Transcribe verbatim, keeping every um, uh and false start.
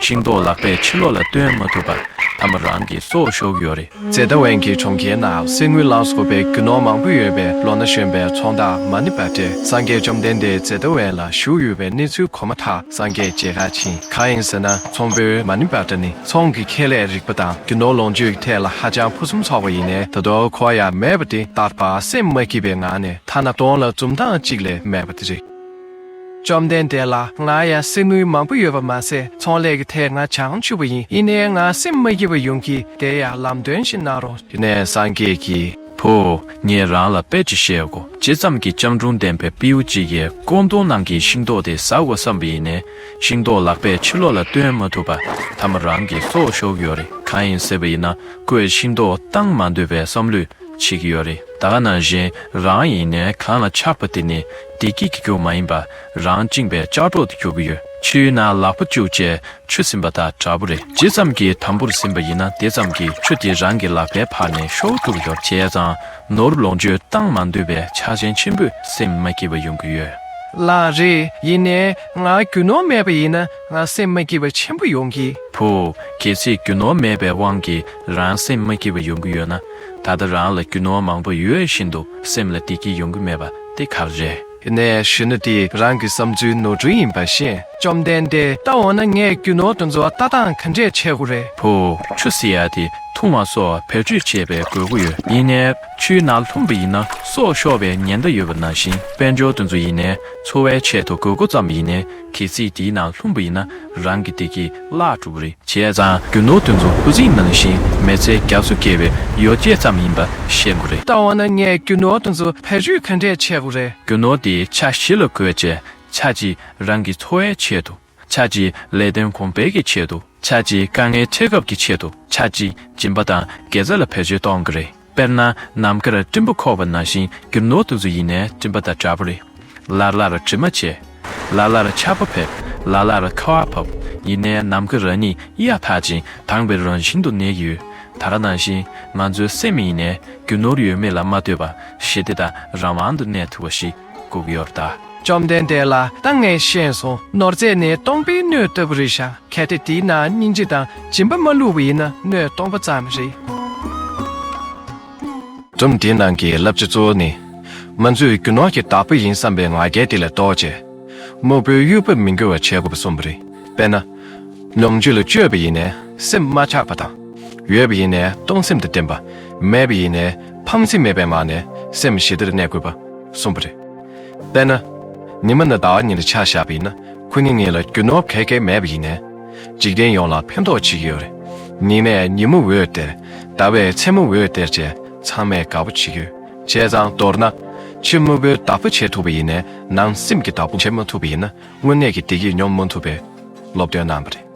ཤིང་ཏོག་ལག་པས་ཕྱི་ལོགས་ལ་སྟོན་མ་ཐུབ་པར་མཐའ་མ་རང་གི་སྲོག་ཤོར་གྱི་ཡོད་རེད། ཛེ་ཏ་ཝན་གྱི་གྲོང་ཁྱེར་ནང་གསེར་དངུལ་ལ་སོགས་པའི་རྒྱུ་ནོར་མང་པོ་ཡོད་པའི་ལོ་ན་གཞོན་པའི་ཚོང་བདག་མ་ཎི་པ་ཏྲས་སངས་རྒྱས་བཅོམ་ལྡན་འདས་ཛེ་ཏ་ཝན་ལ་བཞུགས་ཡོད་པའི་གནས་ཚུལ་གོ་མ་ཐག་སངས་རྒྱས་མཇལ་ཁ་ཕྱིན། གང་ཡིན་ཟེར་ན། ཚོང་དཔོན་མ་ཎི་པ་ཏྲ་ནི་ཚོང་གི་ཁེ་ལས་རིག་པ་དང་རྒྱུ་ནོར་ལོངས་སྤྱོད་ཀྱི་ཐད་ལ་ཧ་ཅང་ཕུན་སུམ་ཚོགས་པ་ཡིན་ནའི། ད་དུང་ཁོ་ཡང་མེད་པ་དེ་ལྟར་སེམས་མ་སྐྱིད་པའི་ངང་ནས་ཐ་ན་གདོང་ལ་འཛུམ་མདངས་གཅིག་ལས་མེད་པ་དེ་རེད། བཅོམ་ལྡན་འདས་ལགས། ང་ཡང་གསེར་དངུལ་མང་པོ་ཡོད་པ་མ་ཟད། ཚོང་ལས་ཀྱི་ཐད་ང་བྱང་ཆུབ་པ་ཡིན། ཡིན་ནའི་ང་སེམས་མ་སྐྱིད་པ་ཡོང་གི། དེ་ཡང་ལམ་སྟོན་ཞིག་གནང་རོགས། དེ་ནས་སངས་རྒྱས་ཀྱིས། ཕུ། ངས་རང་ལ་དཔེ་ཅིག་བཤད་དགོས། ཇི་ཙམ་གྱི་སྐྱབས་མགོན་ལྡན་པའི་སྤྲེའུ་གཅིག་གིས་ཀོང་ཏུང་ནང་གི་ཤིང་ཏོག་དེ་ཟ་དགོས་བསམ་པ་ཡིན་ནའི། ཤིང་ཏོག་ལག་པས་ཕྱི་ལོགས་ལ་སྟོན་མ་ཐུབ་པར་མཐའ་མ་རང་གི་སྲོག་ཤོར་གྱི་ཡོད་རེད། གང་ཡིན་ཟེར་བ་ཡིན་ན། ཁོས་ཤིང་ཏོག་བཏང་མ་འདོད་པའི་བསམ་བློས་བྱེད་ཀྱི་ཡོད་རེད། ད་ག་ནང་བཞིན་རང་ཡིན་ནའི་གང་ལ་ཆགས་པ་དེ་ནི་བདེ་སྐྱིད་ཀྱི་རྒྱུ་མ་ཡིན་པར་རང་བཅིངས་པའི་ལྕགས་སྒྲོག་ཏུ་གྱུར་གྱི་ཡོད། ཆུའི་ནང་ལག་པ་བཅུག་བྱས་ཆུ་ཟིན་པ་དང་འདྲ་པོ་རེད། ཇི་ཙམ་གྱིས་དམ་པོར་ཟིན་པ་ཡིན་ན་དེ་ཙམ་གྱིས་ཆུ་དེ་རང་གི་ལག་པའི་བར་ནས་ཤོར་ཐུབ་ཀྱི་ཡོད། བྱས་ཙང་ནོར་ལོངས་སྤྱོད་བཏང་མ་འདོད་པའི་ཆགས་ཞེན་ཆེན་པོས་སེམས་མ་སྐྱིད་པ་ཡོང་གི་ཡོད། ལགས་རེད། ཡིན་ནའི་ང་རྒྱུ་ནོར་མེད་པ་ཡིན་ན་ང་སེམས་མ་སྐྱིད་པ་ཆེན་པོ་ཡོང་གི། ཕུ། གལ་སྲིད་རྒྱུ་ནོར་མེད་པའི་དབང་གིས་རང་སེམས་མ་སྐྱིད་པ་ཡོང་གི་ཡོད་ན། ད་ལྟ་རང་ལ་རྒྱུ་ནོར་མང་པོ་ཡོད་བཞིན་དུ་སེམས་ལ་བདེ་སྐྱིད་ཡོང་གི་མེད་པ་དེ་ག་རེ་རེད། ཡིན་ནའི་གཞོན་ནུ་དེས་རང་གི་བསམ་ཚུལ་ནོར་འཁྲུལ་ཡིན་པ་ཤེས། བཅོམ་ལྡན་འདས། ད་འོ་ན་ངས་རྒྱུ་ནོར་དེ་ཚོ་ལྟ་སྟངས་ག་འདྲས་བྱེད་དགོས་རེད། ཕུ། ཆུ་ཟེར་ཡ་དེ་འཐུང་བ་སོགས་བེད་སྤྱོད་བྱེད་པའི་དགོས་མཁོ་ཡོད། ཡིན་ནའི་ཆུའི་ནང་ལྷུང་པ་ཡིན་ན་སྲོག་ཤོར་བའི་ཉེན་བརྡ་ཡོད་པ་ནང་བཞིན། དཔལ་འབྱོར་དེ་ཚོ་ཡིན་ནའི་འཚོ་བའི་ཆེད་དུ་དགོས་མཁོ་ཙམ་ཡིན་ནའི་གལ་སྲིད་དེའི་ནང་ལྷུང་པ་ཡིན་ན་རང་གི་བདེ་སྐྱིད་བརླག་འགྲོ་གི་རེད། བྱས་ཙང་རྒྱུ་ནོར་དེ་ཚོ་ཧུ་ཙིང་ནང་བཞིན་མི་ཚེ་རྒྱ་མཚོ་བརྒལ་བའི་ཡོ་བྱད་ཙམ་ཡིན་པ་ཤེས་དགོས་རེད། ད་འོ་ན་ངས་རྒྱུ་ནོར་དེ་ཚོ་བེད་སྤྱོད་ག་འདྲས་བྱེད་དགོས་རེད། རྒྱུ་ནོར་དེ་ཆ་བཞི་ལ་བགོས་བྱས། ཆ་གཅིག་རང་གི་འཚོ་བའི་ཆེད་དུ། ཆ་གཅིག་ལས་དོན་གོང་འཕེལ་གྱི་ཆེད་དུ། ཆ་གཅིག་དཀའ་ངལ་འཕྲད་སྐབས་ཀྱི་ཆེད་དུ། ཆ་གཅིག་སྦྱིན་པ་དང་དགེ་རྩ་ལ་བེད་སྤྱོད་གཏོང་གི་རེད། དཔེར་ན། ནམ་མཁར་སྤྲིན་པ་འཁོར་བ་ནང་བཞིན་རྒྱུ་ནོར་དེ་ཚོ་ཡིན་ནའི་སྤྲིན་པ་དང་འདྲ་པོ་རེད། ལ་ལར་དྲི་མ་བྱེད། ལ་ལར་ཆར་པ་ཕེབས། ལ་ལར་ཁ་བ་བབས། ཡིན་ནའི་ནམ་མཁའ་རང་ཉིད་གཡའ་དག་ཅིང་དྭངས་པའི་རང་བཞིན་དུ་གནས་ཀྱི་ཡོད། ད་ག་ནང་བཞིན་ང་ཚོའི་སེམས་ཡིན་ནའི་རྒྱུ་ནོར་ཡོད་མེད་ལ་མ་ལྟོས་པར་ཞི་བདེ་དང་རང་དབང་དུ་གནས་ཐུབ་པ་ཞིག་དགོས་ཀྱི་ཡོད་རེད་ད། བཅོམ་ལྡན་འདས་ལགས། ད་ངས་ཤེས་སོང་། ནོར་རྫས་ནི་སྟོང་པའི་སྣོད་ལྟ་བུ་རེད་ཤག་གལ་ཏེ་དེའི་ནང་སྙིང་རྗེ་དང་སྦྱིན་པ་མ་བླུགས་པ་ཡིན་ན་སྣོད་སྟོང་པ་ཙམ་རེད། སྒྲུང་འདིའི་ནང་གི་བསླབ་བྱ་གཙོ་བོ་ནི། མ་འཛུལ་རྒྱུ་ནོར་གྱི་བདག་པོ་ཡིན་བསམ་པའི་ང་རྒྱལ་དེ་ལས་ལྡོག་བྱས། སྨུག་པོའི་དབྱུག་པ་མི་འགུལ་བ་བྱེད་དགོས་པ་གསུངས་པ་རེད། དཔེར་ན། ལོངས་སྤྱོད་ལ་སྤྱོད་པ་ཡིན་ནའི་སེམས་མ་ཆགས་པ་དང་། ཡོད་པ་ཡིན་ནའི་གཏོང་སེམས་དང་ལྡན་པ། མེད་པ་ཡིན་ནའི་ཕངས་སེམས་མེད་པའི་ངང་ནས་སེམས་ཞི་བདེར་གནས་དགོས་པ་གསུངས་པ་རེད། དཔེར་ན། ཉི་མ་ནས་ཟླ་བ་གཉིས་ལ་ཆ་བཞག་པ་ཡིན་ན། ཁོ་གཉིས་གཉིས་ལ་རྒྱུ་ནོར་ག་གེ་མེད་པ་ཡིན་ནའི། འཇིག་རྟེན་ཡོངས་ལ་ཕན་ཐོགས་བྱེད་ཀྱི་ཡོད་རེད། ཉི་མས་ཉིན་མོ་འོད་སྟེར། ཟླ་བས་མཚན་མོ་འོད་སྟེར་བྱས་ཚང་མས་དགའ་པོ་བྱེད་ཀྱི་ཡོད། བྱས་ཙང་མདོར་ན། ཕྱི་སྨུག་པོའི་བདག་པོ་བྱེད་ཐུབ་པ་ཡིན་ནའི་ནང་སེམས་ཀྱི་བདག་པོ་བྱེད་མ་ཐུབ་པ་ཡིན་ན་དངོས་གནས་ཀྱི་བདེ་སྐྱིད་མྱོང་མ་ཐུབ་པའི་སློབ་སྟོན་གནང་བ་རེད།